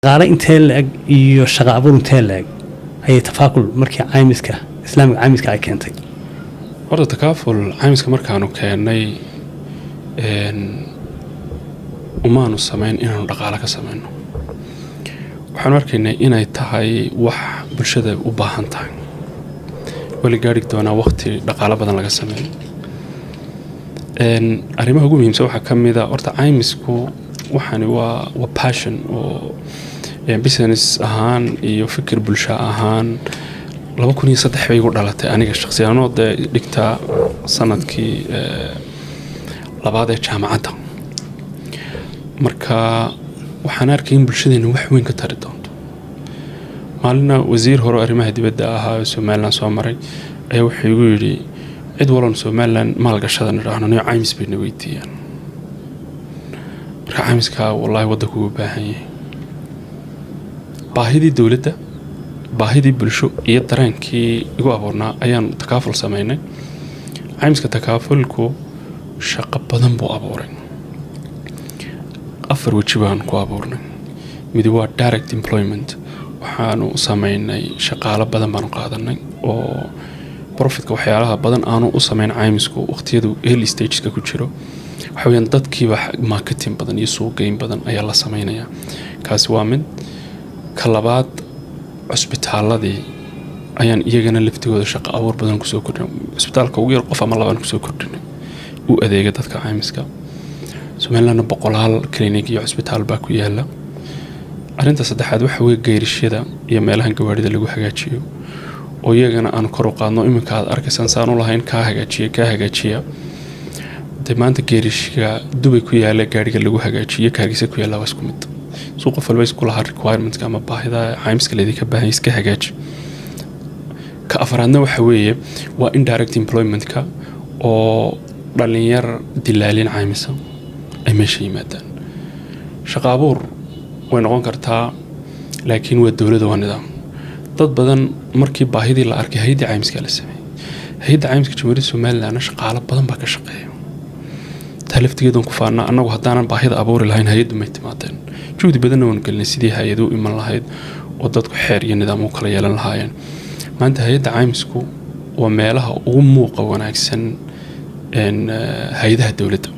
Dhaqaale intee la-eg iyo shaqa abuur intee la-eg ayay Takaaful markii caymiska Islaamiga caymiska ay keentay? Horta Takaaful caymiska markaanu keennay, umaanu samayn inaanu dhaqaale ka samayno. Waxaanu arkaynay inay tahay wax bulshada u baahan tahay. Waa la gaari doonaa waqti dhaqaalo badan laga sameeyo. Arrimaha ugu muhiimsan waxaa ka mid a, horta caymisku waxani waa passion oo business ahaan iyo fikir bulsho ahaan 2003 bay igu dhalatay aniga shaqsiyaanoo dee dhigtaa sanadkii labaad ee jaamacadda. Marka waxaan arkay in bulshadeena wax weyn ka tari doonto. Maalina wasiir hore oo arrimaha dibadda ahaa oo Somaliland soo maray ayaa wuxuu igu yidhi, "Cid walon Somaliland maalgashada nidhaahno niyo caymis bayna weydiiyaan. Marka caymiska wallaahi waddanku uu baahan yahay." Baahidii dowladda, baahidii bulsho iyo dareenkii igu abuurnaa ayaan Takaaful sameynay. Caymiska Takaafulku shaqo badan buu abuuray. Afar weji baan ku abuurnay. Mid waa direct employment. Waxaanu sameynay shaqaalo badan baanu qaadanay oo profitka waxyaalaha badan aanu u sameyn caymisku waqtiyadu early stageska ku jiro waxa weyaan dadkiiba marketing badan iyo suuqgeyn badan ayaa la sameynayaa. Kaasi waa mid. Ka labaad, cusbitaaladii ayaan iyagana laftigooda shaqo abuur badan kusoo kordhinay. Cusbitaalka ugu yar qof ama labaan kusoo kordhinay u adeega dadka caymiska. Somalilandna boqolaal clinic iyo cusbitaal baa ku yaala. Arrinta saddexaad waxa weye geerishyada iyo meelahan gawaarida lagu hagaajiyo oo iyagana aan kor u qaadno. Iminka aad arkaysaan saan u lahayn kaa hagaajiya, kaa hagaajiya. Dee maanta geerishka Dubay ku yaala gaariga lagu hagaajiyo, ka Hargeysa ku yaalla waa isku mid. Suu qof walba isku lahaa requirementka ama baahida caymiska laydinka baahan iska hagaaji. Ka afraadna waxa weeye waa indirect employmentka oo dhalinyar dilaalin caymisa ay meesha yimaadaan. Shaqo abuur way noqon kartaa, laakiin waa dowladda, waa nidaam. Dad badan markii baahidii la arkay, hay-addii caymiska la sameeyey. Hay-adda Caymiska Jamhuuriyadda Somalilandna shaqaalo badan baa ka shaqeeya. Taa laftigeedan ku faanaa annagu. Haddaanan baahida abuuri lahayn, hay-addu may timaadeen. Juhdi badanna waanu gelinay sidii hay-adu u iman lahayd oo dadku xeer iyo nidaam u kala yeelan lahaayeen. Maanta hay-adda caymisku waa meelaha ugu muuqa wanaagsan hay-adaha dowladda.